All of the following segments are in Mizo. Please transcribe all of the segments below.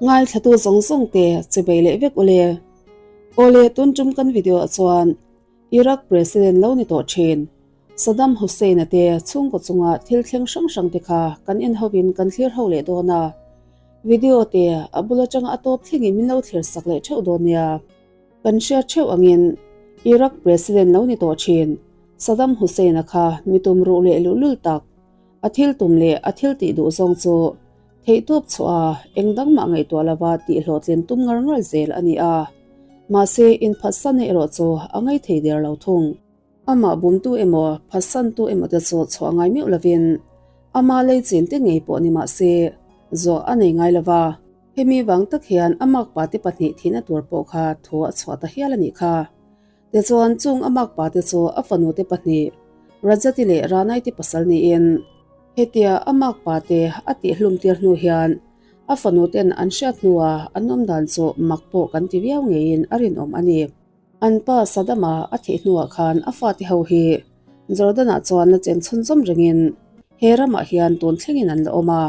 Ngaithlatu zawng zawng te che bei leh vek ule. Awle tun tum kan video ah chuan Iraq President lo ni tawh thin Saddam Hussein-a te chhungkaw chunga thil thleng hrang hrang te kha kan en hovin kan thlir ho leh dawn a. Video te a bul atanga a tawp thlengin min lo thlir sak leh theuh dawn nia. Kan hriat theuh angin Iraq President lo ni tawh thin Saddam Hussein-a kha mi tum ruh leh luhlul tak, a thil tum leh a thil tih duh zawng chu Theihtawp chhuah a, eng dang mah ngaihtuah lova tih hlawhtlin tum ngar ngar zel a ni a. Mahse, inphatsanna erawh chu a ngai thei der lo thung. Amah bumtu emaw, phatsantu emaw te chu chhuah ngai meuh lovin, ama lei chin te ngei pawh ni mah se, zawh a nei ngai lova. Hemi vang tak hian a makpa te pahnih thihna tur pawh kha thu a chhuah ta hial a nih kha. Tichuan, chung a makpa te chu a fanu te pahnih, Rajati leh Ranai te pasal niin, hetia a makpa te a tihhlum tir hnu hian a fanu ten an hriat hnua an awm dan chu mak pawh kan ti viau ngeiin a rinawm a ni. An pa Saddam-a a thih hnuah khan a fate ho hi Jordan-ah chuan la chen chhunzawm rengin he ramah hian tun thlengin an la awm a.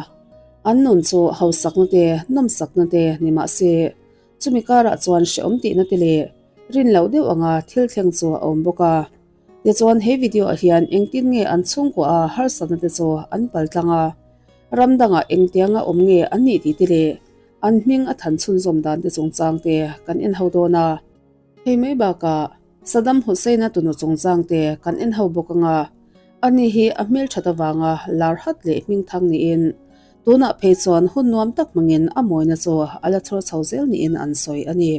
An nun chu hausakna te, nawmsakna te ni mah se, Chumi karah chuan hrehawm tihna te leh rin loh deuh anga thil thleng chu a awm bawk a. Tichuan he video ah hian engtin nge an chhungkua a harsatna te chu an pal tlang a, ram dangah engtianga awm nge an nih tih te leh an hming a than chhunzawm dan te chungchang te kan en ho dawn a. Hei mai bakah Saddam Hussein-a tunu chungchang te kan en ho bawk anga, ani hi a hmelthat avanga lar hat leh hmingthang niin tunah phei chuan hun nuam tak hmangin a mawina chu a la chhawr chho zel niin an sawi a ni.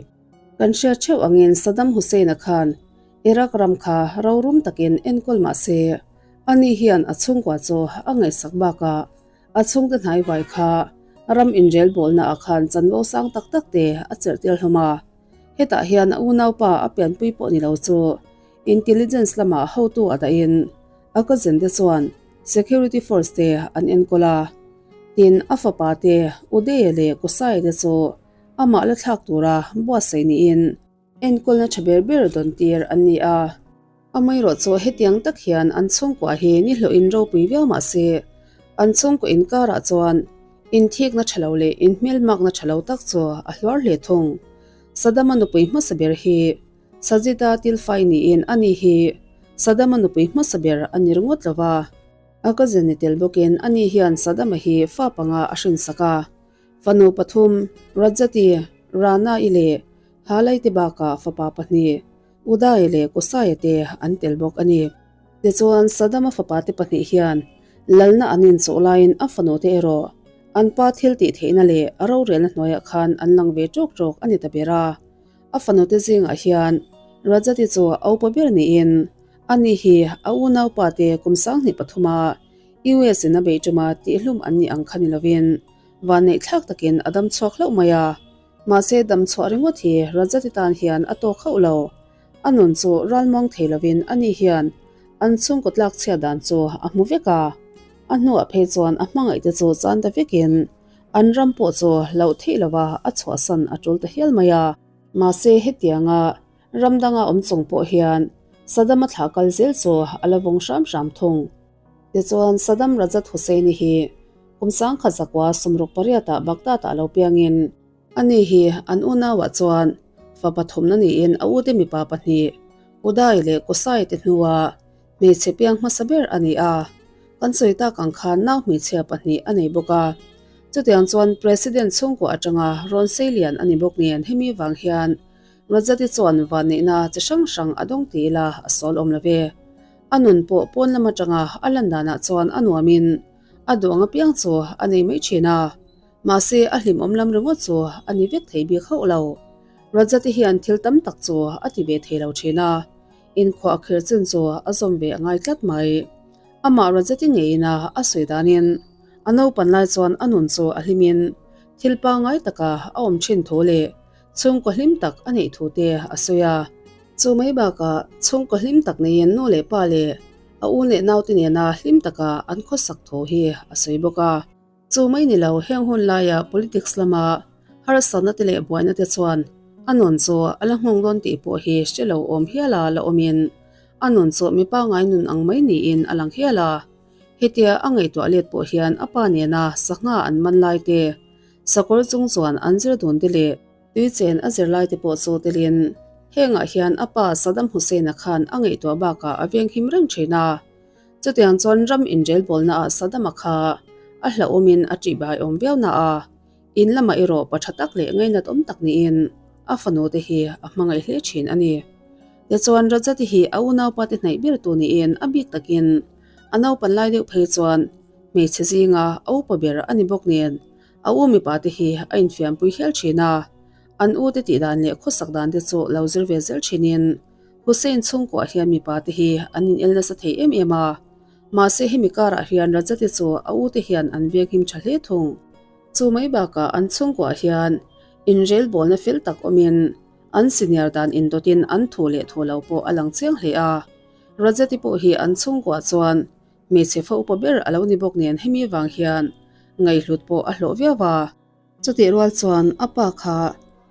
Kan hriat theuh angin Saddam Hussein-a khan Iraq ram kha rorum takin enkawl mah se, ani hian a chhungkua chu a ngaihsak bakah a chhungte hnaivai kha ram inrelbawlnaah khan chanvo sang tak tak te a chelh tir hlawm a. Hetah hian a unaupa a pianpui pawh ni lo chu intelligence lamah hotu a dahin a cousin te chuan security force te an enkawl a. Tin, a fapa te Uday leh Qusay te chu amah la thlak tura buatsaih niin enkawlna tha ber ber dawn tir an ni a. Amaherawh chu hetiang tak hian an chhungkua hi ni hlawhin ropui viau mah se, an chhungkaw inkarah chuan inthikna tha lo leh inhmelmakna tha lo tak chu a hluar hle thung. Saddam-a nupui hmasa ber hi Sajida Tilfai niin ani hi Saddam-a nupui hmasa ber a ni ringawt lo va, a cousin ni tel bawkin ani hian Saddam-a hi fa panga a hrinsak a, fanu pathum Rajati, Rana-i leh Halai te bakah fapa pahnih Udaia leh Kusaia te an tel bawk a ni. Tichuan, Saddam-a fapa te pahnih hian lalna an inchawh laiin a fanu te erawh an pa thil tih theihna leh a rorelna hnuaiah khan an lang ve ṭawk ṭawk a ni ta ber a. A fanu te zingah hian Rajati chu a upa ber niin ani hi a unaupa te kum 23 a US in a beih ṭuma tihhlum an nih ang kha ni lovin vanneihthlak takin a dam chhuak hlauh mai a. Mahse damchhuah ringawt hi Rajati tan hian a tawk hauh lo. A nun chu ralmuang thei lovin ani hian an chhungkaw tlak chhiat dan chu a hmu vek a. A hnuah phei chuan a hmangaihte chu chan ta vekin an ram pawh chu loh theih lova a chhuahsan a tul ta hial mai a. Mahse hetianga ram danga awm chung pawh hian Saddam-a thlah kal zel chu a la vawng hram hram thung. Tichuan, Saddam Rajat Husseini hi kum 1968 ah Baghdad ah lo piangin, ani hi an unauah chuan fa pathumna niin a ute mipa pahnih, Uday leh Qusay te hnua hmeichhe piang hmasa ber a ni a. Kan sawi tak ang khan nau hmeichhia pahnih a nei bawk a. Chutiang chuan President chhungkua atanga rawn sei lian a ni bawk nen hemi vang hian Rajat-i chuan vanneihna chi hrang hrang a dawng ti ila a sawl awm lo ve. A nun pawh pawn lam atanga a lan danah chuan a nuamin a duang apiang chu a nei mai thin a, mahse a hlimawm lam ringawt chu a ni vek thei bik hauh lo. Rajati hian thil tam tak chu a ti ve thei lo thin a, inkhuah khir chin chu a zawm ve a ngai tlat mai. Amah Rajati ngeiin a a sawi danin a naupan lai chuan a nun chu a hlimin thil pangngai taka a awm thin thu leh chhungkaw hlim tak a neih thu te a sawi a. Chu mai bakah chhungkaw hlim tak neiin nu leh pa leh a u leh naute nena hlim taka an khawsak tho hi a sawi bawk a. Chu mai ni lo heng hun laia politics lama harsatna te leh buaina te chuan a nun chu a la nghawng dawn tih pawh hi hre lo awm hial a la awmin a nun chu mi pangngai nun ang mai niin a lang hial a. Hetia a ngaihtuah let pawh hian a pa nena sangha an man lai te. Sakawr chung chuan an zir dun te leh tui chen a zirlai te pawh chu telin hengah hian a pa Saddam Hussein-a khan a ngaihtuah bakah a venghim reng thin a. Chutiang chuan ram inrelbawlna ah Saddam-a kha a hlauhawmin a ṭihbai awm viau na a, in lamah erawh pa ṭha tak leh ngainat awm tak niin a fanu te hi a hmangaih hle ṭhin a ni. Tichuan Rajati hi a unaupa te hnaih ber tu niin a bik takin a naupan lai deuh phei chuan hmeichhe zinga a upa ber a ni bawk nen a u mipa te hi a infiampui hial ṭhin a, an u te tihdan leh khawsak dan te chu lo zir ve zel ṭhinin Hussein chhungkuah hian mipa te hi an inel nasa thei em em a, mahse hemi karah hian Rajati chu a u te hian an venghim tha hle thung. Chu mai bakah an chhungkuah hian inrelbawlna fel tak awmin an senior dan indawtin an thu leh thu lo pawh a lang chiang hle a. Rajati pawh hi an chhungkuah chuan hmeichhe fa upa ber a lo ni bawk nen hemi vang hian ngaihhlut pawh a hlawh viau a. Chutih rual chuan a pa kha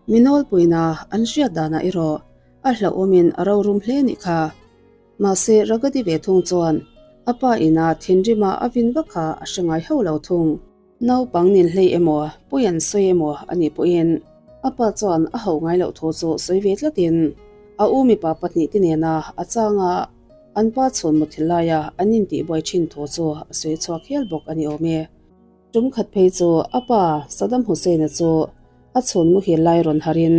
mi nawlpuina an hriat danah erawh a hlauhawmin a rorum hle nih kha. Mahse Ragadi ve thung chuan a pa ina thinrima a vin vak kha a hre ngai hauh lo thung. Naupang nin hlei emaw, pui an sawi emaw a nih pawhin a pa chuan a hauh ngai loh thu chu sawi ve tlatin a u mipa pahnihte nena a changa an pa chhun muthilh laia an intihbuai thin thu chu a sawi chhuak hial bawk a ni awm e. Tum khat phei chu a pa Saddam Hussein-a chu a chhun muhil lai rawn harin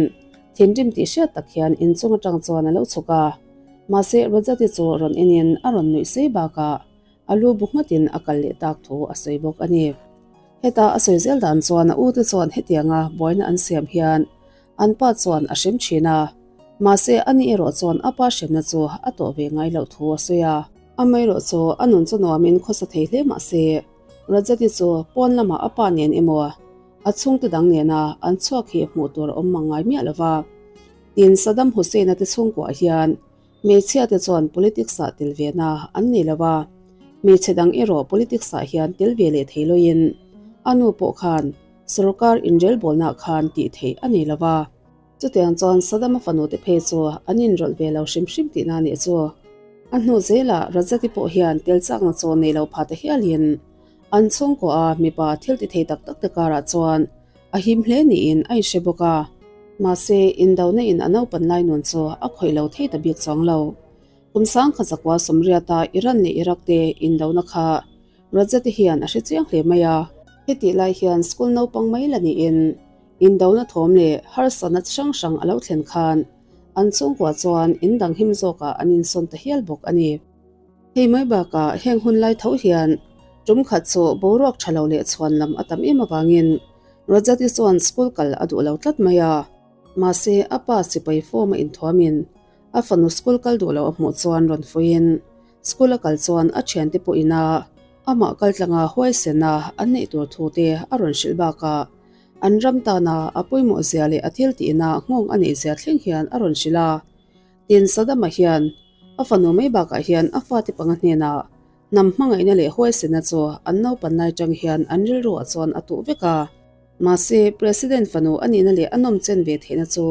thinrim tih hriat tak hian inchung atang chuan a lo chhuk a. Mahse Rajat-i chu rawn enin a rawn nuih sei bakah a lu bu nghatin a kal leh tak thu a sawi bawk a ni. Heta a sawi zel dan chuan a ute chuan hetianga buaina an siam hian an pa chuan a hrem thin a, mahse ani erawh chuan a pa hremna chu a tawh ve ngai loh thu a sawi a. Amaherawh chu a nun chu nuamin khawsa thei hle mahse Rajati chu pawn lamah a pa nen emaw a chhungte dang nena an chhuak hi hmuh tur a awm mang ngai miah lo va. Tin, Saddam Hussein-a te chhungkuah hian hmeichhia te chuan politics-ah tel ve na an nei lo va, hmeichhe dang erawh politics-ah hian tel ve leh thei loin a nu pawh khan sorkar inrelbawlnaah khan tih theih a nei lo va. Chutiang chuan Saddam-a fanute phei chu an inrawlh ve lo hrim hrim tihna a nih chu. A hnu zelah Rajati pawh hian tel chakna chaw nei lo pha ta hialin an chhungkaw a mipa thil ti thei tak tak te karah chuan a him hle niin a inhre bawk a. Mahse, indona in a naupan lai nun chu a khawih lo thei ta bik chuang lo. Kum sangkhat zakua sawmriata Iran leh Iraq te indona kha Rajati hian a hre chiang hle mai a. Hetih lai hian school naupang mai la niin Indona thawm leh harsatna chi hrang hrang a lo thlen khan an chhungkua chuan in dang him zawkah an insawn ta hial bawk a ni. Hei mai bakah heng hun lai tho hian tum khat chu boruak tha lo leh chhuan lam a tam em avangin Rajati chuan school kal a duh lo tlat mai a. Mahse a pa sipai form a inthuamin a fanu school kal duh lo a hmuh chuan rawn fuiin school a kal chuan a thiante pawh ina amah kaltlanga huaisena an neih tur thu te a rawn hrilh bakah An ram tana a pawimawh zia leh a thil tihna nghawng a neih zia thleng hian a rawn hrilh a. Tin, Saddam-a hian a fanu mai bakah hian a fate panga hnenah hnam hmangaihna leh huaisena chu an naupan lai tang hian an rilruah chuan a tuh vek a. Mahse, President fanu a nihna leh a nawm chen ve theihna chu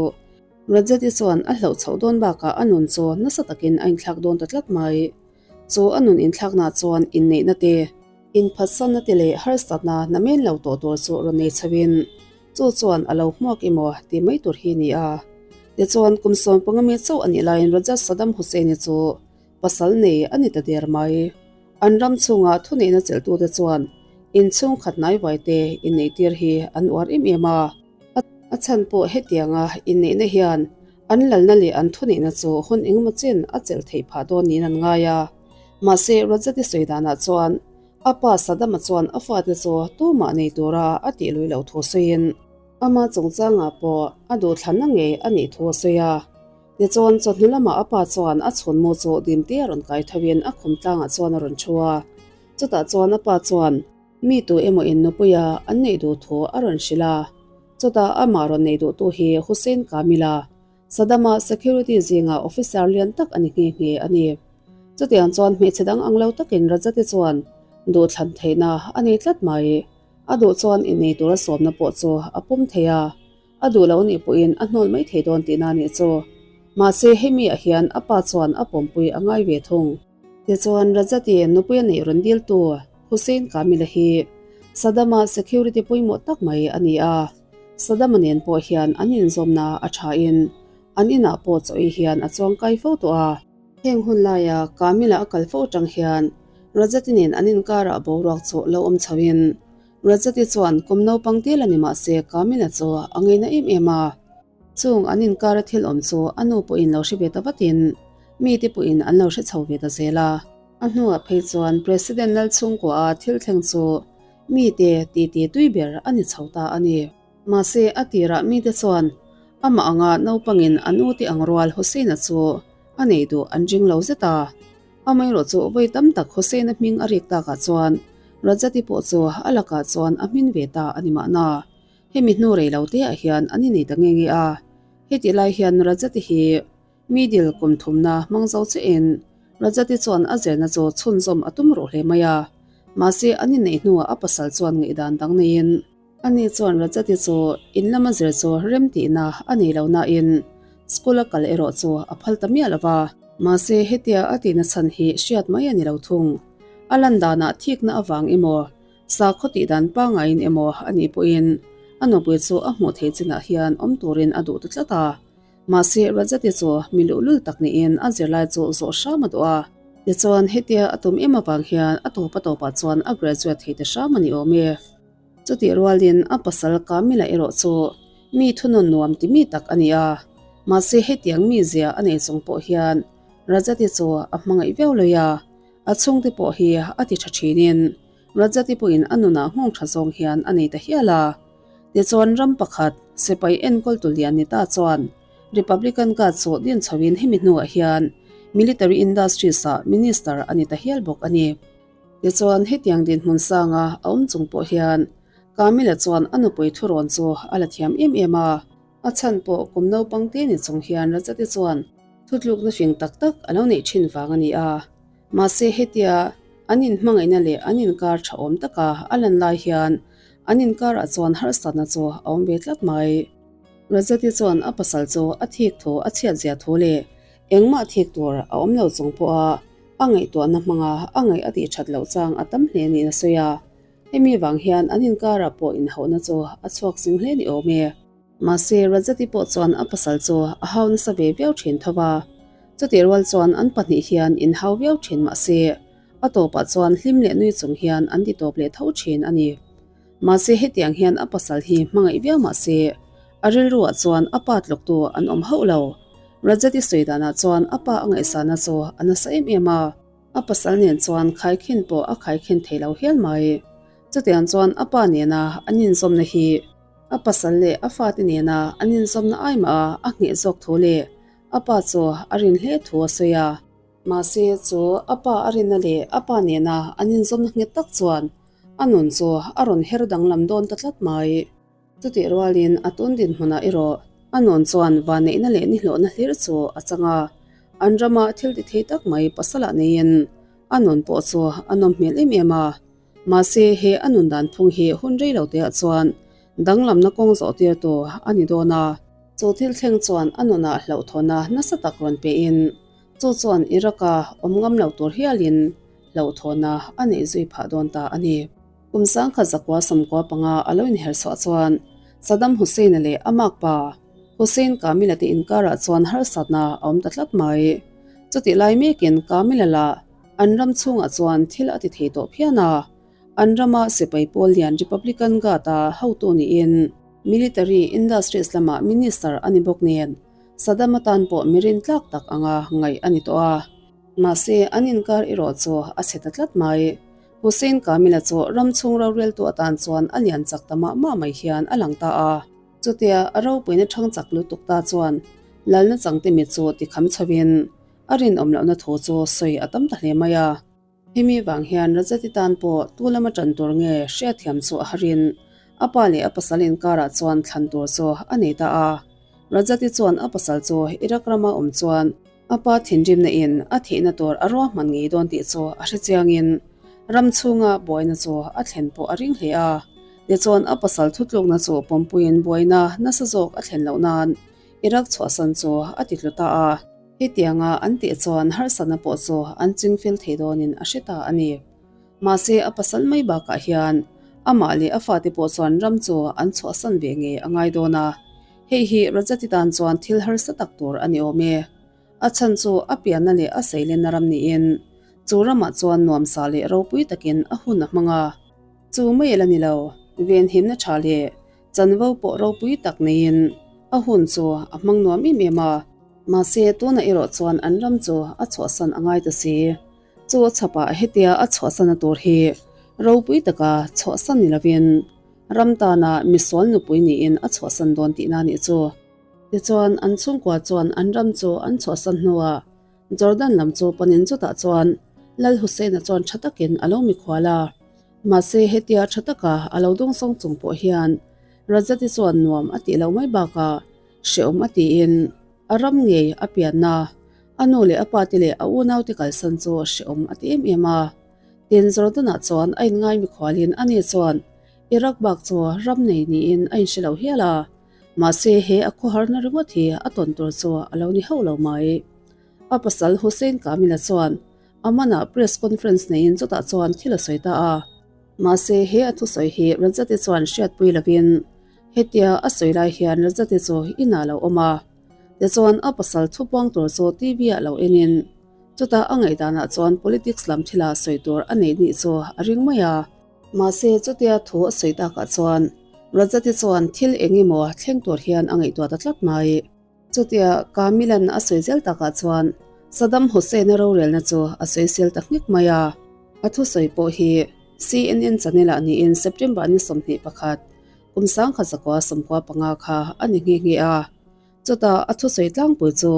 Rajat-i chuan a hlauh chhoh dawn bakah a nun chu nasa takin a inthlak dawn ta tlat mai. Chu a nun inthlaknaah chuan inneihna te, inphatsanna te leh harsatna namen lo tawh tur chu rawn nei chhoin chu chuan a lo hmuak emaw tih mai tur hi a ni a. Tichuan, kum 15 mi chauh a nih laiin Raja Saddam Hussein-i chu pasal nei a ni ta der mai. An ram chhunga thuneihna chelhtute chuan inchhungkhat hnaivaite inneihtir hi an uar em em a. A chhan pawh hetianga inneihna hian an lalna leh an thuneihna chu hun engemaw chen a chelh theih phah dawn niin an ngai a. Mahse, Rajati sawi danah chuan a pa Saddam-a chuan a fate chu tumah nei tura a tih lui loh thu sawiin ama chungchangah pawh a duhthlanna ngei a nih thu a sawi a. Tichuan, chawhnu lamah a pa chuan a chhunmu chu dimte a rawn kai thoin a khum tlangah chuan a rawn thu a. Chutah chuan a pa chuan. Mi tu emaw in nupuia an neih duh thu a rawn hrilh a, chutah amah rawn neih duhtu hi Hussein Kamila, Saddam-a security zinga officer lian tak a ni nghe nghe a ni. Chutiang chuan hmeichhe dang ang lo takin Rajati chuan duhthlan theihna a nei tlat mai. A duh chuan innei tura sawmna pawh chu a pawm thei a, a duh lo nih pawhin a hnawl mai thei dawn tihna a nih chu. Mahse hemi-ah hian a pa chuan a pawmpui a ngai ve thung. Tichuan, Rajati nupui a neih rawn diltu Hussein Kamila hi Saddam-a security pawimawh tak mai a ni a. Saddam-a nen pawh hian an inzawmna a thain an inah pawh chaw ei hian a chuangkai fo tawh a. Heng hun laia Kamila a kal fo atang hian Rajati nen an inkarah boruak chu lo awm chhoin Rajati chuan kum naupang tel a ni mah se Kamila chu a ngeina em em a. Chung an inkara thil awm chu a nu pawhin lo hre ve ta vatin mite pawhin an lo hre chho ve ta zel a. A hnuah phei chuan President Lalchhungkua-a thil thleng chu mite titi tui ber a ni chho ta a ni. Mahse, a tirah mite chuan amah anga naupangin an ute ang rual Hussein-a chu a nei duh an ring lo zet a. Amaherawh chu vawi tam tak Hussein-a hming a rik takah chuan Rajati pawh chu a lakah chuan a hmin ve ta a ni mahna. Hemi hnu rei lo teah hian an inei ta nge nge a. Hetih lai hian Rajati hi Middle kum thumna hmang zo chiahin Rajati chuan a zirna chu chhunzawm a tum ruh hle mai a. Mahse, an inneih hnuah a pasal chuan ngaihdan dang neiin ani chuan Rajati chu in lama zir chu rem tihna a nei lo nain school a kal erawh chu a phal ta miah lo va. Mahse, hetia a tihna chhan hi hriat mai a ni lo thung. A lan danah thikna avang emaw, sakhaw tih dan pangaiin emaw a nih pawhin a nupui chu a hmuh theih chinah hian awm turin a duh ta tlat a. Mahse, Rajati chu mi luhlul tak niin a zirlai chu zawh hram a duh a. Tichuan, hetia a tum em avang hian a tawp a tawpah chuan a graduate thei ta hram a ni awm e. Chutih rualin a pasal Kamila erawh chu mi thunawn nuam ti mi tak a ni a. Mahse, hetiang mizia a nei chung pawh hian Rajati chu a hmangaih viau lawih a. A chhungte pawh hi a ti tha thinin Rajati pawhin a nunah nghawng tha zawng hian a nei ta hial a. Tichuan ram pakhat sipai enkawltu lian ni ta chuan Republican Guard chu din chhoin hemi hnuah hian Military Industries-ah Minister a ni ta hial bawk a ni. Tichuan hetiang dinhmun sanga a awm chung pawh hian Kamila chuan a nupui thurawn chu a la thiam em em a. A chhan pawh kum naupang te ni chung hian Rajati chuan thutlukna fing tak tak a lo neih thin vang a ni a. Mahse hetia an inhmangaihna leh an inkar tha awm taka a lan lai hian an inkarah chuan harsatna chu a awm ve tlat mai. Rajati chuan a pasal chu a thik thu a chhiat zia thu leh engmah thik tur a awm lo chung pawha a ngaihtuahna hmanga a ngaih a tih that loh chang a tam hle niin a sawi a. Hemi vang hian an inkarah pawh inhauhna chu a chhuak zing hle ni awm e. Mahse, Rajati pawh chuan a pasal chu a hau nasa ve viau thin tho va. Chutih rual chuan an pahnih hian inhau viau thin mahse, a tawpah chuan hlim leh nui chung hian an ti tawp leh tho thin a ni. Mahse, hetiang hian a pasal hi hmangaih viau mahse, a rilruah chuan a pa tluktu an awm hauh lo. Rajati sawi danah chuan a pa a ngaihsana chu a nasa em em a. A pasal nen chuan khaikhin pawh a khaikhin thei lo hial mai. Chutiang chuan a pa nena an inzawmna hi a pasal leh a fate nena an inzawmna ai mah a a ngheh zawk thu leh a pa chu a rin hle thu a sawi a. Mahse chu a pa a rinna leh a pa nena an inzawmna nghet tak chuan a nun chu a rawn her danglam dawn ta tlat mai. Chutih rualin a tun dinhmunah erawh a nun chuan vanneihna leh nihlawhna hlir chu a chang a, an rama thil ti thei tak mai pasalah neiin a nun pawh chu a nawm hmel em em a. Mahse he a nun dan phung hi hun rei lo teah chuan danglamna kawng zawh tirtu a ni dawn a. Chu thil thleng chuan a nunah hlauhthawna nasa tak rawn pehin chu chuan Iraq-a awm ngam lo tur hialin hlauhthawna a neih zui phah dawn ta a ni. Kum sangkhat zakua sawmkua panga a lo inher chhuah chuan Saddam Hussein-a leh a makpa Hussein Kamil-a te inkarah chuan harsatna a awm ta tlat mai. Chutih lai mekin Kamil-a lah an ram chhungah chuan thil a ti thei tawh phian a, an rama sipai pawl lian Republican Guard-a hotu niin Military Industries lamah Minister a ni bawk nen Saddam atan pawh mi rintlak tak anga ngaih a ni tawh a. Mahse, an inkar erawh chu a chhe ta tlat mai. Hussein Kamila chu ram chhung roreltu atan chuan a lian chak ta mah mah mai hian a lang ta a. Chutia a ropuina thang chak lutuk ta chuan lalna changte mit chu tikham chhovin a rinawm lohna thu chu sawi a tam ta hle mai a. Hemi vang hian Rajati tan pawh tu lama tan tur nge hriatthiam chu a harin a pa leh a pasal inkarah chuan thlan tur chu a nei ta a. Rajati chuan a pasal chu Iraq rama awm chuan A pa thinrimna in a thihna tur a ruahman ngei dawn tih chu a hre chiangin ram chhunga buaina chu a thlen pawh a ring hle a. Tichuan a pasal thutlukna chu pawmpuiin buaina nasa zawk a thlen loh nan Iraq chhuahsan chu a ti tlu ta a. Hetianga an tih chuan harsatna pawh chu an chingfel thei dawnin a hre ta a ni. Mahse a pasal mai bakah hian Amah leh a fate pawh chuan ram chu an chhuahsan ve ngei a ngai dawn a, hei hi Rajati tan chuan thil harsa tak tur a ni awm e. A chhan chu a pianna leh a seilenna ram niin chu ramah chuan nuamsa leh ropui takin a hun a hmang a. Chu mai la ni lo, venhimna tha leh chanvo pawh ropui tak neiin a hun chu a hmang nuam em em a. Mahse, tunah erawh chuan an ram chu a chhuahsan a ngai ta si. Chu a chhapah hetia a chhuahsanna tur hi ropui taka chhuahsan ni lovin ram tana misual nupui niin a chhuahsan dawn tihna a nih chu. Tichuan, an chhungkua chuan an ram chu an chhuahsan hnuah Jordan lam chu panin chutah chuan Lal Hussein-a chuan tha takin a lo mikhual a. Mahse, hetia tha taka a lo dawngsawng chung pawh hian Rajati chuan nuam a tih loh mai bakah hrehawm a tiin a ram ngei a pianna a nu leh a pate leh a unaute kalsan chu hrehawm a ti em em a. Tin, Jordan-ah chuan a inngai mikhualin ani chuan Iraq bak chu ram nei niin a inhre lo hial a. Mahse, he a khawharna ringawt hi a tawn tur chu a lo ni hauh lo mai. A pasal Hussein Kamila chuan Amman-ah press conference neiin chutah chuan thil a sawi ta a. Mahse, he a thusawi hi Rajati chuan hriatpui lovin hetia a sawi lai hian Rajati chu inah a lo awm a. Tichuan, a pasal thupuang tur chu TV-ah lo enin chutah a ngaihdanah chuan politics lam thila sawi tur a neih nih chu a ring mai a. Mahse, chutia thu a sawi takah chuan Rajati chuan thil eng emaw thleng tur hian a ngaihtuah ta tlat mai. Chutia Kamilan a sawi zel takah chuan Saddam Hussein-a rorelna chu a sawi sel ta nghek mai a. A thusawi pawh hi CNN channel-ah niin September ni 21, kum 1995 kha a ni nghe nghe a. Chutah a thusawi tlangpui chu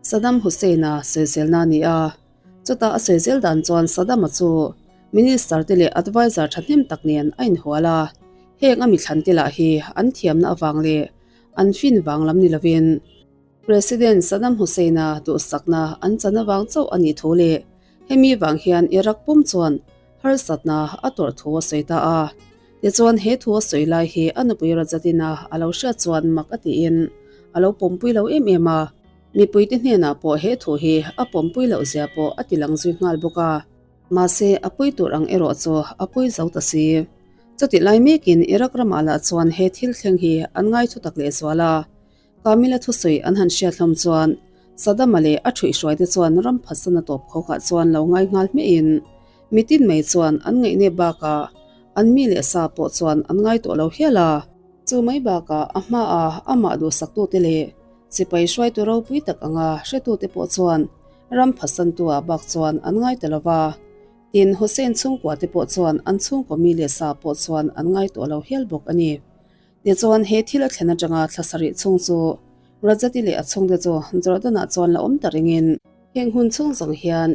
Saddam Hussein-a sawiselna a ni a. Chutah a sawi zel dan chuan Saddam-a chu Minister te leh Adviser thahnem tak nen a inhual a, heng a mithlan te lah hi an thiamna avang leh an fin vang lam ni lovin President Saddam Hussein-a duhsakna an chan avang chauh a nih thu leh hemi vang hian Iraq pum chuan harsatna a tawrh thu a sawi ta a. Tichuan he thu a sawi lai hi a nupui Rajatin-a a lo hriat chuan mak a tiin a lo pawmpui lo em em a. Mipuite hnenah pawh he thu hi a pawmpui loh zia pawh a ti lang zui nghal bawk a. Mahse, a pui tur ang erawh chu a pui zo ta si. Chutih lai mekin Iraq ramah lah chuan he thil thleng hi an ngai thu tak lehzual a. Kamila thusawi an han hriat hlawm chuan Saddam-a leh a ṭhuihhruaite chuan ram phatsan a tawp khawkah chuan lo ngai nghal hmiahin mitin mai chuan an ngaihnep bakah an mi leh sa pawh chuan an ngai tawh lo hial a. Chu mai bakah a hmaah amah duhsaktute leh Sipai hruaitu ropui tak anga hretute pawh chuan ram phatsantu-ah bak chuan an ngai ta lo va. Tin, Hussein chhungkuate pawh chuan an chhungkaw mi leh sa pawh chuan an ngai tawh lo hial bawk a ni. Tichuan, he thil a thlen atanga thla sarih chhung chu Rajati leh a chhungte chu Jordan-ah chuan la awm ta ringin, heng hun chhung zawng hian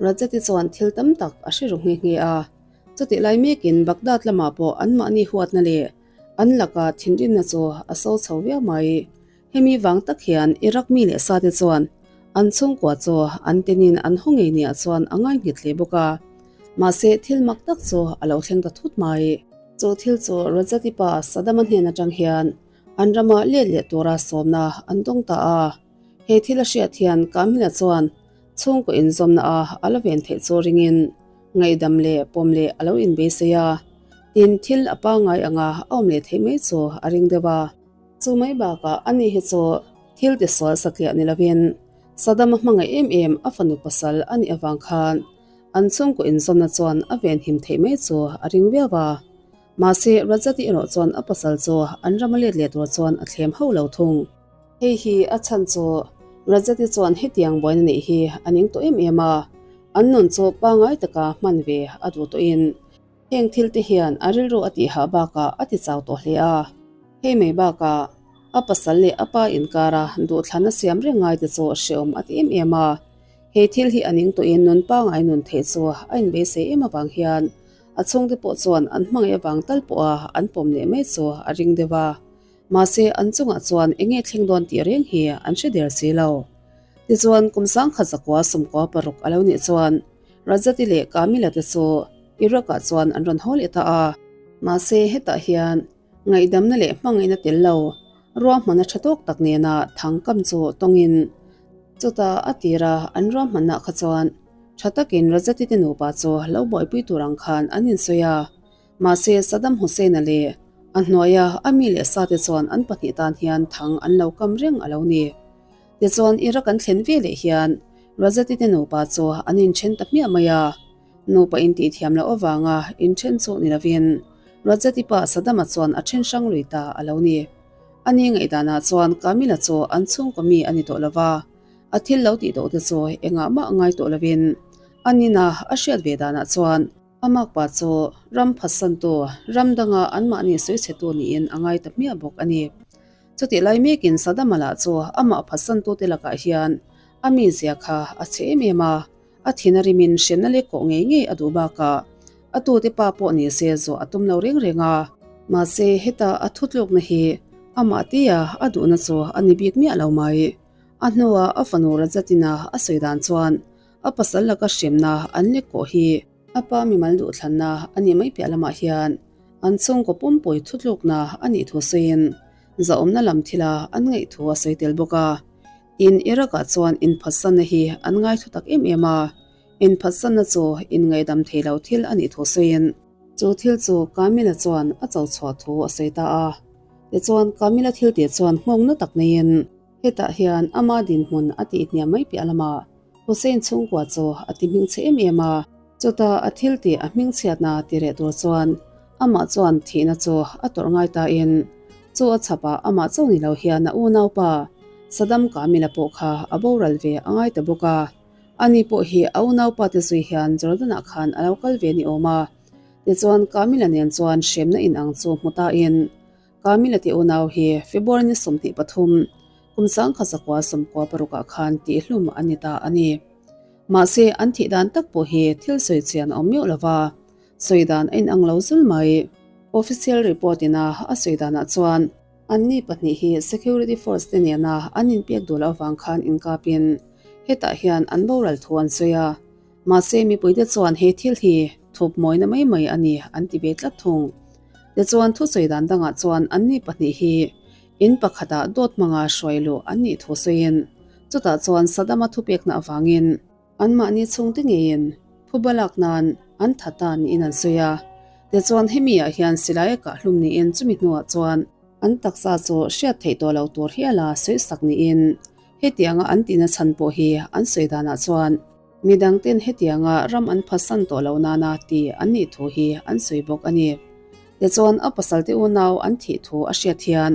Rajati chuan thil tam tak a hre ru nghe nghe a. Chutih lai mekin Baghdad lamah pawh anmahni huatna leh an laka thinrimna chu a so chho viau mai. Hemi vang tak hian Iraq mi leh sate chuan an chhungkua chu an tenin an haw ngei niah chuan a ngai nghet hle bawk a. Mahse thil mak tak chu a lo thleng ta thut mai. Chu thil chu Rajati pa Saddam-a hnen atang hian an rama let leh tura sawmna an dawng ta a. He thil a hriat hian Kamila chuan chhungkaw inzawmna a a la ven theih chu ringin ngaihdam leh pawm leh a lo inbeisei a. Tin, thil a pangngai anga a awm leh theih mai chu a ring deuh a. Chu mai bakah ani hi chu thil tisual satliah ni lovin Saddam a hmangaih em em a fanu pasal a nih avang khan an chhungkaw inzawmna chuan a venhim theih mai chu a ring viau a. Mahse, Rajati erawh chuan a pasal chu an ram a let leh tur chuan a thlem hauh lo thung. Hei hi a chhan chu Rajati chuan hetiang buaina neih hi a ning tawh em em a, an nun chu pangngai taka hman ve a duh tawhin Heng thil te hian a rilru a tih hah bakah a ti chau tawh hle a. Hei mai bakah a pasal leh a pa inkara duhthlanna siam reng ngai te chu hreawm a ti em em a. He thil hi a ning tawhin nun pangngai nun theih chu a inbeisei em avang hian a chhungte pawh chuan an hmangaih avang tal pawha an pawm leh mai chu a ring deuh a. Mahse an chungah chuan eng nge thleng dawn tih reng hi an hre der si lo. Tichuan kum 1916 a lo nih chuan Rajati leh Kamila te chu Iraq-ah chuan an rawn haw leh ta a. Mahse, hetah hian ngaihdamna leh hmangaihna tel lo ruahmanna tha tawk tak nena thangkam chu tawngin chutah a tira an ruahmanna kha chuan tha takin Rajati te nupa chu lo buaipui tur ang khan an insawi a. Mahse, Saddam Hussein-a leh a hnuaia a mi leh sate chuan an pahnih tan hian thang an lo kam reng a lo ni. Tichuan, Iraq an thlen ve leh hian Rajati te nupa chu an inthen ta hmiah mai a. Nupa intihthiam loh avanga inthen chu ni lovin Rajati pa Saddam-a chuan a then hrang lui ta a lo ni. Ani ngaihdanah chuan Kamila chu an chhungkaw mi a ni tawh lova, a thil lo tih tawh te chu engah mah ngai tawh lovin a nina a hriat ve danah chuan A makpa chu ram phatsantu, ram danga anmahni sawichhetu niin a ngai ta hmiah bawk a ni. Chutih lai mekin Saddam-a lah chu amah phatsantute lakah hian a mizia kha a chhe em em a, a thin a rimin hremna leh kawh ngei ngei a duh bakah a tute pa pawh ni se zawh a tum lo reng reng a. Mahse, heta a thutlukna hi amah tia a duhna chu a ni bik miah lo mai. A hnuah a fanu Rajatin-a a sawi dan chuan A pasal laka hremna an lek kawh hi a pa mimal duhthlanna a nih mai piah lamah hian an chhungkaw pumpui thutlukna a nih thu sawiin zahawmna lam thila an ngaih thu a sawi tel bawk a. Tin, Iraq-ah chuan inphatsanna hi an ngai thu tak em em a, inphatsanna chu inngaihdam thei lo thil a nih thu sawiin chu thil chu Kamila chuan a cho chhuah thu a sawi ta a. Tichuan, Kamila thiltih chuan nghawngna tak neiin Hetah hian ama dinhmun a tih hniam mai piah lamah Hussein chhungkua chu a ti hmingchhe em em a. Chutah a thil tih a hmingchhiatna ti reh tur chuan amah chuan thihna chu a tawrh ngai tain chu a chhapah amah chauh ni lo hian a unaupa Saddam Kamila pawh kha a boral ve a ngai ta bawk a. Ani pawh hi a unaupa te zui hian Jordan-ah khan a lo kal ve ni awm a. Tichuan Kamila nen chuan hremna inang chu hmu tain Kamila te unau hi February ni 23, kum sangkha zakua 96 ah khan tihhlum an ni ta a ni. Mahse, an thih dan tak pawh hi thil sawi chian a awm meuh lo va, sawi dan a inang lo zul mai. Official report ina a sawi danah chuan anni pahnih hi security force te nena an inpek duh loh avang khan inkapin hetah hian an boral thu an sawi a. Mahse, mipuite chuan he thil hi thup mawina mai mai a ni an ti ve tlat thung. Tichuan, thusawi dan dangah chuan anni pahnih hi in pakhatah dawt hmanga hruai luh an nih thu sawiin, chutah chuan Saddam-a thupekna avangin anmahni chhungte ngeiin phuba lak nan an tha ta niin an sawi a. Tichuan, hemi ah hian silai a kah hlum niin chumi hnuah chuan an taksa chu hriat theih tawh lo tur hiala sawisak niin hetianga an tihna chhan pawh hi an sawi danah chuan Midangten hetianga ram an phatsan tawh lo nana ti an nih thu hi an sawi bawk a ni. Tichuan a pasalte unau an thih thu a hriat hian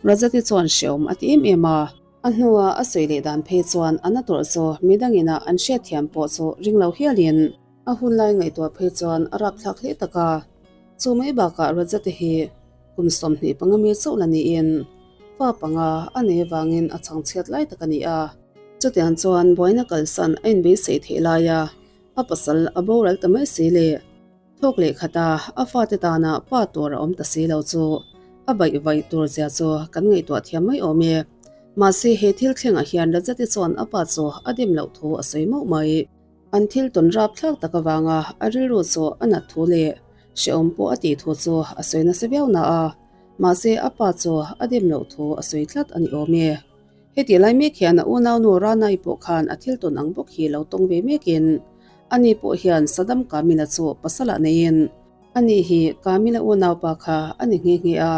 Rajati chuan hreawm a ti em em a. A hnua a sawi leh dan phei chuan a na tawrh chu midangina an hriatthiam pawh chu ring lo hialin a hunlai ngaihtuah phei chuan a rapthlak hle tak a. Chu mai bakah Rajati hi kum 25 mi chauh la niin fa panga a nei avangin a chhangchhiat lai tak a ni a. Chutiang chuan buaina kalsan a inbeisei theih laia a pasal a boral ta mai si leh thawk leh khata a fate tana pa tur a awm ta si lo chu a baih vaih tur zia chu kan ngaihtuah thiam mai awm e. Mahse he thil thlengah hian Rajati chuan a pa chu a dim loh thu a sawi mauh mai. An thil tawn rap thlak tak avanga a rilru chu a nat thu leh hrehawm pawh a tih thu chu a sawi nasa viau na a, mahse a pa chu a dim loh thu a sawi tlat a ni awm e. Heti lai mek hian a unaunu Ranai pawh khan a thil tawn ang bawk hi lo tawng ve mekin ani pawh hian Saddam Kamila chu pasalah neiin ani hi Kamila unaupa kha a ni nghe nghe a.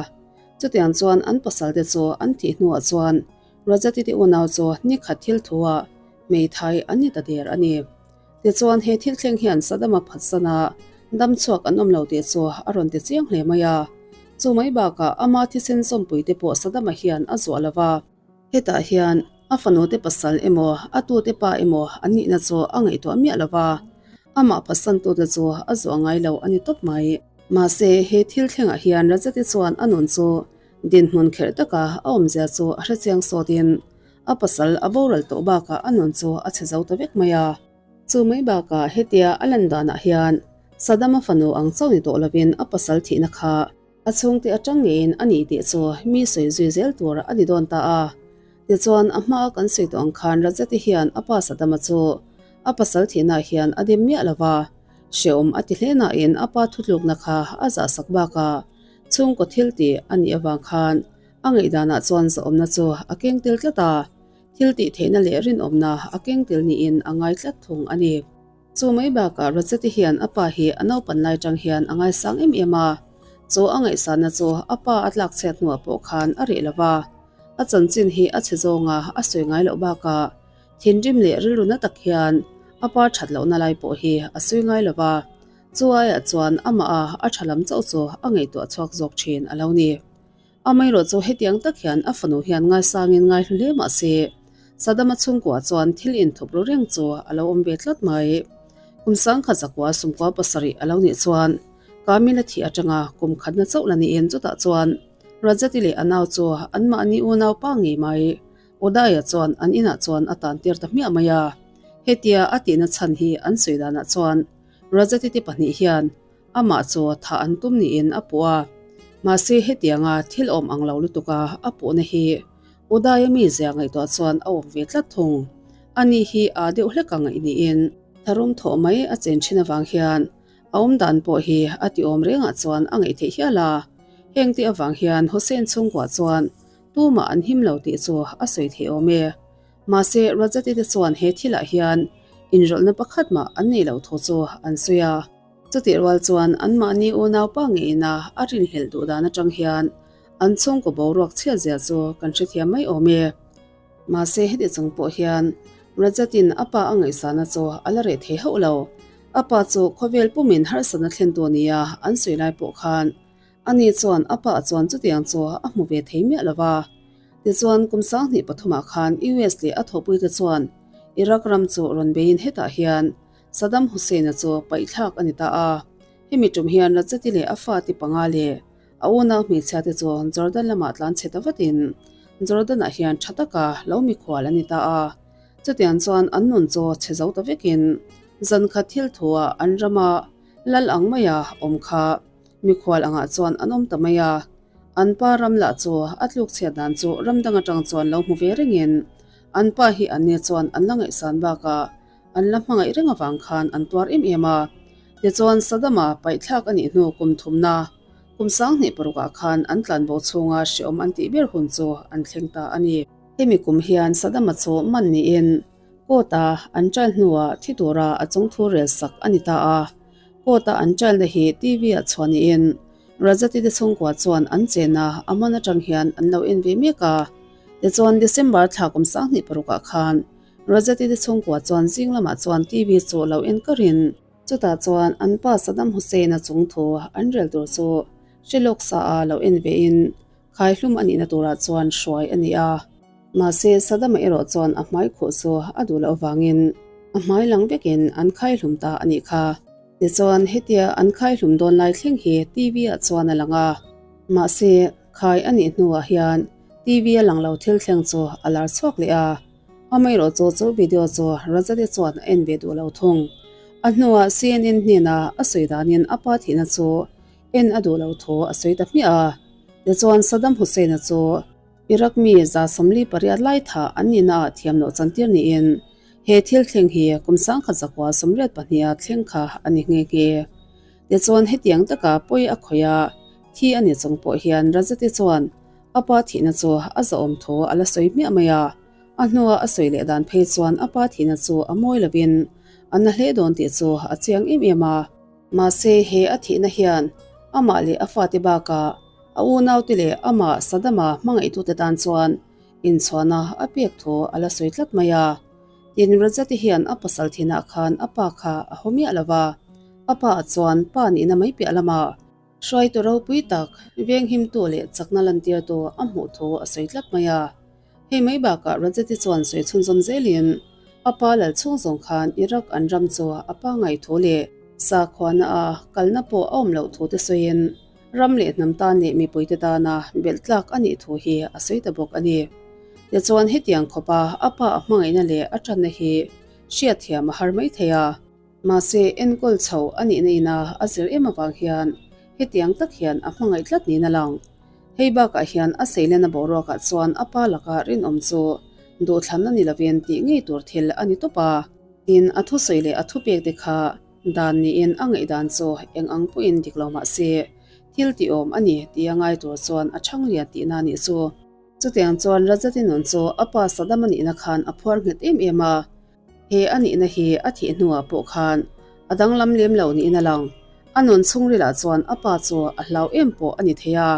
Chutiang chuan an pasalte chu an thih hnuah chuan Rajati te unau chu nikhat thil thuah hmeithai an ni ta der a ni. Tichuan he thil thleng hian Saddam-a phatsana dam chhuak an awm lo tih chu a rawn ti chiang hle mai a. Chu mai bakah ama thisen zawmpuite pawh Saddam-a hian a zuah lo va. Hetah hian a fanute pasal emaw a tute pa emaw an nihna chu a ngaihtuah miah lo va, amah phatsantute chu a zuah ngai lo a ni tawp mai. Mahse, he thil thlengah hian Rajati chuan a nun chu dinhmun kherh taka a awmzia chu a hrechiang sawtin A pasal a boral tawh bakah a nun chu a chhe zo ta vek mai a. Chu mai bakah hetia a lan danah hian Saddam-a fanu ang chauh ni tawh lovin a pasal thihna kha a chhungte atang ngeiin a ni tih chu mi sawi zui zel tur a ni dawn ta a. Tichuan a hmaa kan sawi tawh ang khan Rajati hian a pa Saddam-a chu a pasal thihnaah hian a dim miah lo va, hrehawm a ti hle nain a pa thutlukna kha a zahsak bakah chhungkaw thil tih a nih avang khan A ngaihdanah chuan zahawmna chu a keng tel tlat a, thil tih theihna leh rinawmna a keng tel niin a ngai tlat thung a ni. Chu mai bakah Rajati hian a pa hi a naupan lai tang hian a ngaisang em em a, chu a ngaihsanna chu a pa a tlak chhiat hnuah pawh khan a reh lo va, a chanchin hi a chhe zawnga a sawi ngai loh bakah thinrim leh rilru na tak hian a pa that lohna lai pawh hi a sawi ngai lo va, chu aiah chuan amah a a tha lam chauh chu a ngaihtuah chhuak zawk thin a lo ni. Amaherawh chu hetiang tak hian a fanu hian ngaisangin ngaihlu hle mah se, Saddam-a chhungkua chuan thil inthup ru reng chu a lo awm ve tlat mai. Kum sangkhat zakua sumkua pasarih a lo nih chuan Kamil-a thih atanga kum khatna chauh la niin chutah chuan Rajati leh a nau chu anmahni unaupa ngei mai Udaya chuan an inah chuan a tantir ta hmiah mai a. Hetia a tihna chhan hi an sawi danah chuan Rajati te pahnih hian Amah chu thah an tum niin a puh a, mahse hetianga thil awm ang lo lutuka a puhna hi Udaya mizia ngaihtuah chuan a awm ve tlat thung. Ani hi aa deuh hlek a ngaih niin tharum thawh mai a chen thin avang hian a awm dan pawh hi a ti awm rengah chuan a ngaih theih hial a. Hengte avang hian Hussein chhungkua chuan tumah an him lo tih chu a sawi theih awm e. Mahse, Rajati te chuan he thilah hian inrawlhna pakhat mah an nei lo thu chu an sawi a. Chutih rual chuan anmahni unaupa ngeina a rinhlelh duh dan atang hian an chhungkaw boruak chhiat zia chu kan hrethiam mai awm e. Mahse, heti chung pawh hian Rajatin a pa a ngaihsahna chu a la reh thei hauh lo. A pa chu khawvel pumin harsatna thlentu nia an sawi lai pawh khan ani chuan a pa chuan chutiang chu a hmu ve thei miah lo va. Tichuan, kum sanghnih pathumah khan US leh a thawhpuite chuan Iraq ram chu rawn beiin hetah hian Saddam Hussein-a chu paihthlak a ni ta a, hemi tum hian Rajati leh a fate panga leh a unau hmeichhia te chu Jordan lamah tlan chhe ta vatin Jordan-ah hian tha taka lo mikhual an ni ta a. Chutiang chuan an nun chu chhe zo ta vekin zankhat thil thuah an rama lal ang maia awm kha mikhual angah chuan an awm ta mai a. An pa ram lah chu a tluk chhiat dan chu ram dang atang chuan lo hmu ve rengin an pa hi anni chuan an la ngaihsan bakah An la hmangaih reng avang khan an tuar em em a. Tichuan Saddam-a paihthlak a nih hnu kum thumna, kum sanghnih parukah khan an tlanbo chhunga hreawm an tih ber hun chu an thleng ta a ni. Hemi kum hian Saddam-a chu man niin court-a an trial hnuah thi tura a chungthu rel sak a ni ta a. Court-a an trial-na hi TV-ah chhuah niin Rajati te chhungkua chuan an chena a man atang hian an lo en ve mek a. Tichuan December thla kum sanghnih parukah khan Rajati te chhungkua chuan zing lamah chuan TV chu lo en karin chutah chuan an pa Saddam Hussein-a chung thu an rel tur chu hre lawk sa a lo en vein khaihlum a nihna turah chuan hruai a ni a. Mahse Saddam-a erawh chuan a hmai khuh chu a duh loh avangin a hmai lang vekin an khaihlum ta a nih kha. Tichuan hetia an khaihlum dawn lai thleng hi TV-ah chuan a lang a. Mahse khai a nih hnuah hian TV-a lang lo thil thleng chu a lar chhuak leh a. Amaherawh chu chu video chu Rajate chuan a en ve duh lo thung. A hnuah CNN hnena a sawi danin a pa thihna chu en a duh lo thu a sawi ta hmiah a. Tichuan Saddam Hussein-a chu Iraq mi 48 lai thah an nihna ah thiam loh chantir niin he thil thleng hi kum 1984 a thleng kha a ni nghe nghe. Tichuan hetiang taka pawi a khawih a, thi a ni chung pawh hian Rajate chuan A pa thihna chu a zahawm thaw a la sawi hmiah mai a, a hnua a sawi leh dan phei chuan a pa thihna chu a mawi lovin a na hle dawn tih chu a chiang em em a. Mahse he a thihna hian amah leh a fate bakah a unaute leh amah Saddam-a hmangaihtute tan chuan inchhuahna a pek thu a la sawi tlat mai a. Tin, Rajati hian a pasal thinah khan a pa kha a haw miah lo va, a pa chuan pa nihna mai piah lamah Hruaitu ropui tak, venghimtu leh chakna lantirtu a hmuh thu a sawi tlat mai a. Hei mai bakah Rajati chuan sawi chhunzawm zelin a pa lal chhung zawng khan Iraq an ram chu a pa ngaih thu leh sakhuana a kalna pawh a awm loh thu te sawiin ram leh hnam tan leh mipuite tana belh tlak a nih thu hi a sawi ta bawk a ni. Tichuan hetiang khawpa a pa a hmangaihna leh a tanna hi hriatthiam a har mai thei a. Mahse, enkawl chho a nihna ina a zir em avang hian hetiang tak hian a hmangaih tlat niin a lang. Hei bakah hian a seilena boruakah chuan a pa laka rinawm chu duhthlanna ni lovin tih ngei tur thil a ni tawp a. Tin, a thusawi leh a thupek te kha dan niin a ngaihdan chu eng ang pawhin dik lo mah se, thil tihawm a ni tia ngai tur chuan a chhang lian tihna a nih chu. Chutiang chuan Rajati nun chu a pa Saddam a nihna khan a phuar nghet em em a. He a nihna hi a thih hnuah pawh khan a danglam lem lo niin a lang. A nun chhungrilah chuan a pa chu a hlau em pawh a ni thei a.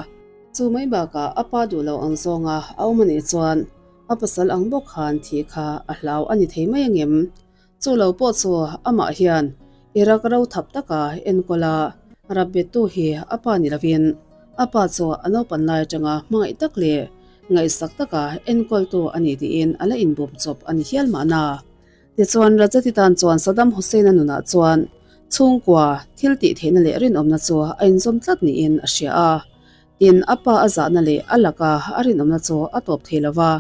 Chu mai bakah a pa duh lo ang zawnga a awm a nih chuan a pasal ang bawk khan thih kha a hlau a ni thei mai angem? Chu lo pawh chu amah hian Iraq ro thap taka enkawl a rap bettu hi a pa ni lovin a pa chu a naupan lai atanga hmangaih tak leh ngaihsak taka enkawltu a ni tiin a la inbum chawp a ni hial mahna. Tichuan Rajati tan chuan Saddam Hussein-a nunah chuan chhungkua thil tih theihna leh rinawmna chu a inzawm tlat niin a hria a. Tin, a pa a zahna leh a laka a rinawmna chu a tawp thei lo va,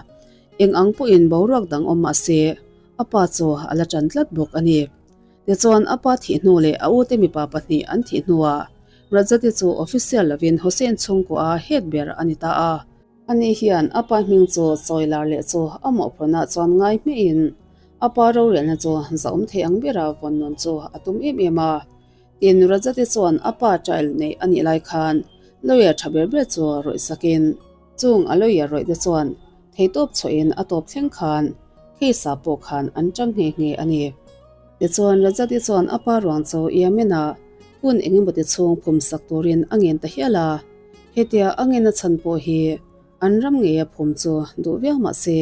eng ang pawhin boruak dang awm mah se a pa chu a la ṭan tlat bawk a ni. Tichuan, a pa thih hnu leh a ute mipa pahnih an thih hnuah Rajati chu official lovin Hussein chhungkua a head ber a ni ta a. Ani hian a pa hming chu chawi lar leh chu a mawhphurhna chuan ngai hmeiin a pa rorelna chu zahawm thei ang bera vawn nawn chu a tum em em a. Tin, Rajati chuan a pa trial neih a nih lai khan lawyer tha ber ber chu rawih sakin chung a lawyer rawih te chuan theitawp chhuahin a tawp thleng khan case ah pawh khan an tang nghe nghe a ni. Tichuan, Rajati chuan a pa ruang chu Yemen-ah hun engemawti chhung phum sak turin a ngen ta hial a. Hetia a ngen a chhan pawh hi an ram ngeia phum chu duh viau mah se,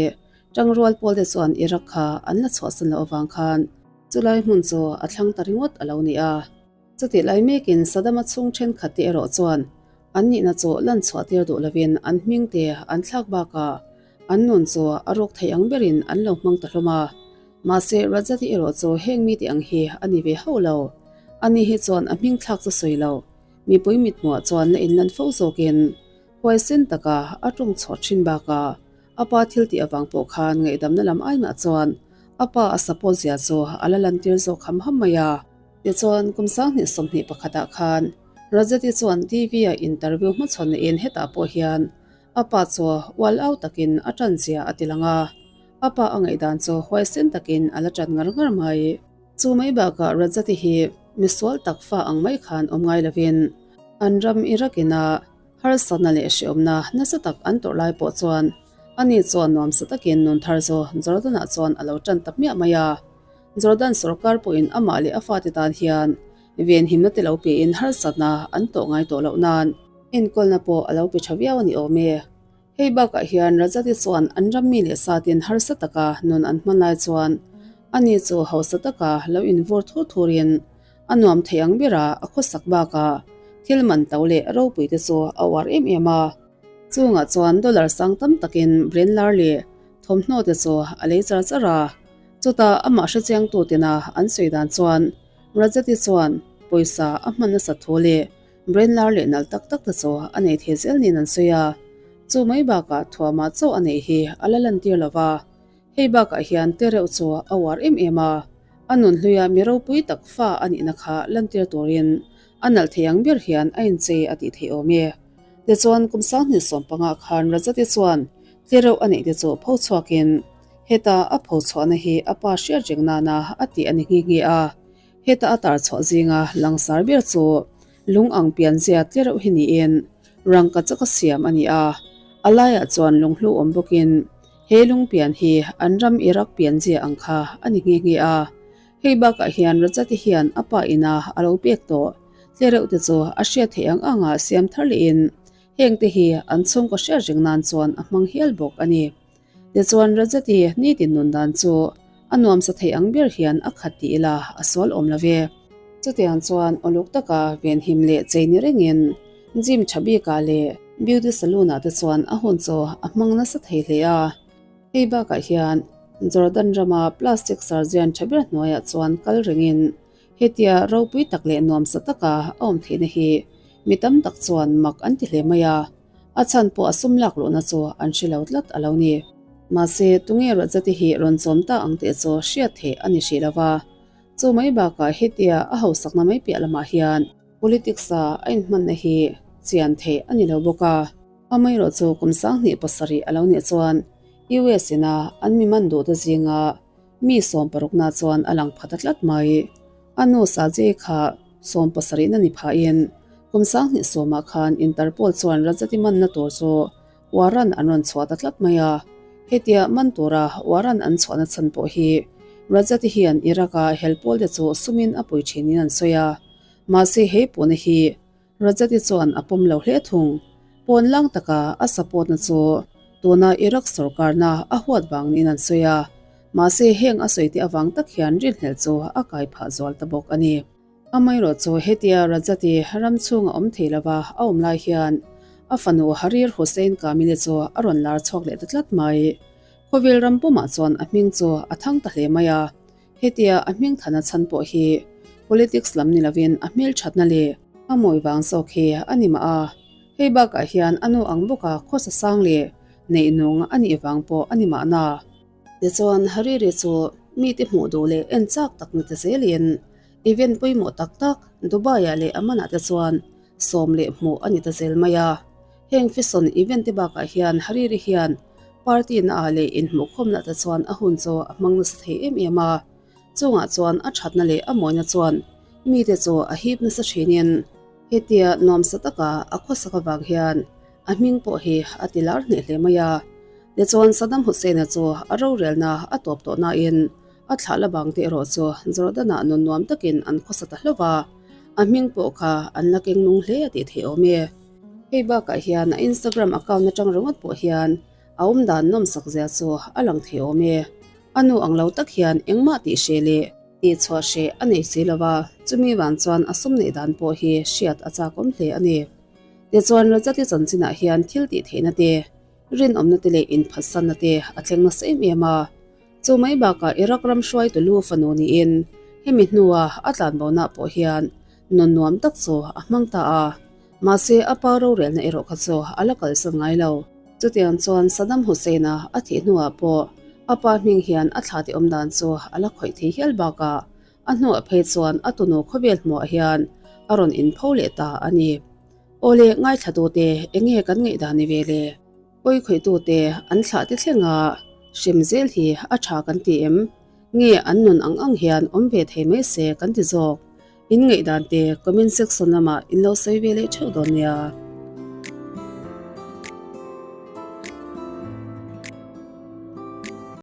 tangrual pawl te chuan Iraq kha an la chhuahsan loh avang khan chulai hmun chu a thlang ta ringawt a lo ni a. Chutih lai mekin Saddam-a chhung thenkhat te erawh chuan an nihna chu lan chhuah tir duh lovin an hming te an thlak bakah an nun chu a rawk thei ang berin an lo hmang ta hlawm a. Mahse, Rajati erawh chu heng mite ang hi a ni ve hauh lo. Ani hi chuan a hming thlak chu sawi lo. Mipui mithmuah chuan la inlan fo zawkin huaisen taka a tawng chhuah thin bakah a pa thil tih avang pawh khan ngaihdamna lam aimah chuan a pa a support zia chu a la lantir zawk ham ham mai a. Tichuan, kum 2021 ah khan Rajati chuan TV-a interview hmachhawn neiin hetah pawh hian a pa chu ual au takin a tan zia a ti lang a, a pa a ngaihdan chu huaisen takin a la tan ngar ngar mai. Chu mai bakah Rajati hi misual tak fa ang mai khan awm ngai lovin an ram Iraq ina harsatna leh hreawmna nasa tak an tawrh lai pawh chuan ani chuan nuamsa takin nun thar chu Jordan-ah chuan a lo tan ta hmiah mai a. Jordan sorkar pawhin amah leh a fate tan hian venhimna te lo pein harsatna an tawh ngai tawh loh nan enkawlna pawh a lo pe tha viau a ni awm e. Hei bakah hian Rajati chuan an ram mi leh satin harsa taka nun an hman lai chuan ani chu hausa taka lo invur thur thurin a nuam thei ang bera a khawsak bakah thil man to leh ropui te chu a uar em em a. Chungah chuan dollar sang tam takin brand lar leh thawmhnaw te chu a lei char char a. Chutah amah hrechiangtu tina an sawi dan chuan Rajati chuan pawisa a hman nasat thu leh Brand lar leh nalh tak tak te chu a nei thei zel niin an sawi a, chu mai bakah thuamah chauh a neih hi a la lantir lo va, hei bakah hian te reuh chu a uar em em a, a nun hluia mi ropui tak fa a nihna kha lantir turin a nalh thei ang ber hian a inchei a tih theih awm e. Tichuan kum 2015 khan Rajati chuan tle reuh a neih te chu pho chhuakin heta a pho chhuahna hi a pa hriat reng nana a tih a ni nghe nghe a. Heta a tar chhuah zinga langsar ber chu lung ang pianzia tle reuh hi niin rangka chaka siam a ni a, a laiah chuan lunghlu awm bawkin he lung pian hi an ram Iraq pianzia ang kha a ni nghe nghe a. Hei bakah hian Rajati hian a pa ina a lo pek tawh tle reuh te chu a hriat theih ang anga siam thar lehin hengte hi an chhungkaw hriat reng nan chuan a hmang hial bawk a ni. Tichuan Rajati nitin nun dan chu a nuamsa thei ang ber hian a khat ti ila a sual awm lo ve. Chutiang chuan awluk taka venhim leh chei ni rengin gym tha bikah leh beauty saloon ah te chuan a hun chu a hmang nasa thei hle a. Hei bakah hian Jordan rama plastic surgeon tha ber hnuaiah chuan kal rengin hetia ropui tak leh nuamsa taka a awm theihna hi mi tam tak chuan mak an ti hle mai a. A chhan pawh a sum lak luhna chu an hre lo tlat a lo ni. Mahse, tunge Rajati hi rawn chawm ta ang tih chu hriat theih a ni hrih lo va. Chu mai bakah hetia a hausakna mai piah lamah hian politics-a a inhmanna hi chian theih a ni lo bawk a. Amaherawh chu kum 2007 a lo nih chuan US ina an mi man duhte zinga mi sawmparukna chuan a lang pha ta tlat mai. A nu Sajay kha sawmpasarihna ni phahin kum 2010 khan Interpol chuan Rajati manna tur chu warrant an rawn chhuah ta tlat mai a. Hetia man tura warrant an chhuahna chhan pawh hi Rajati hian Iraq-a hel pawlte chu sumin a pui thinin an sawi a, mahse he puhna hi Rajati chuan a pawm lo hle thung. Pawn lang taka a support-na chu tuna Iraq sorkarna a huat vang niin an sawi a, mahse heng a sawi te avang tak hian rinhlelh chu a kai phah zual ta bawk a ni. Amaherawh chu hetia Rajati ram chhunga awm thei lova a awm lai hian a fanu Harir Hussain Kamili chu a rawn lar chhuak leh ta tlat mai. Khawvel ram pumah chuan a hming chu a thang ta hle mai a, hetia a hming thana chhan pawh hi politics lam ni lovin a hmelthatna leh a mawi vang zawk hi a ni mah a, hei bakah hian a nu ang bawka khawsa sang leh neihnung a nih vang pawh a ni mahna. Tichuan Hariri chu mite hmuh duh leh en chak tak ni ta zelin event pawimawh tak tak Dubai-ah leh Amman-ah te chuan sawm leh hmuh a ni ta zel mai a. Heng fashion event te bakah hian Hariri hian party na ah leh inhmuhkhawmna te chuan a hun chu a hmang nasa thei em em a. Chungah chuan a thatna leh a mawina chuan mite chu a hip nasa thinin hetia nuamsa taka a khawsak avang hian a hming pawh hi a ti lar hneh hle mai a. Tichuan Saddam Hussein-a chu a rorelna a tawp tawh nain a thlah la bang te erawh chu Jordan-ah nun nuam takin an khawsa ta hlauh a, a hming pawh kha an la keng nung hle a tih theih awm e. Hei bakah hian a Instagram account atang ringawt pawh hian a awmdan nawmsak zia chu a lang thei awm e. A nu ang lo tak hian engmah tih hreh leh tih chhuah hreh a nei si lo va, chumi vang chuan a sum neih dan pawh hi hriat a chakawm hle a ni. Tichuan Rajati chanchinah hian thil tih theihna te, rinawmna te leh inphatsanna te a thleng nasa em em a. Chu mai bakah Iraq ram hruaitu lu fanu niin hemi hnua a tlanbonaah pawh hian nun nuam tak chu a hmang ta a. Mahse a pa rorelna erawh kha chu a la kalsan ngai lo. Chutiang chuan Saddam Hussein-a a thih hnuah pawh a pa hming hian a thla tih awm dan chu a la khawih thei hial bakah a hnuah phei chuan a tunu khawvel hmuah hian a rawn inpho leh ta a ni. Awle ngaithlatute enge kan ngaihdan ni ve le? Pawi khawihtute an thlah te thlenga hrem zel hi a tha kan ti em? Nge an nun ang ang hian awm ve thei mai se kan ti zawk? In ngaihdan te comment section lamah in lo sawi ve leh theuh dawn nia.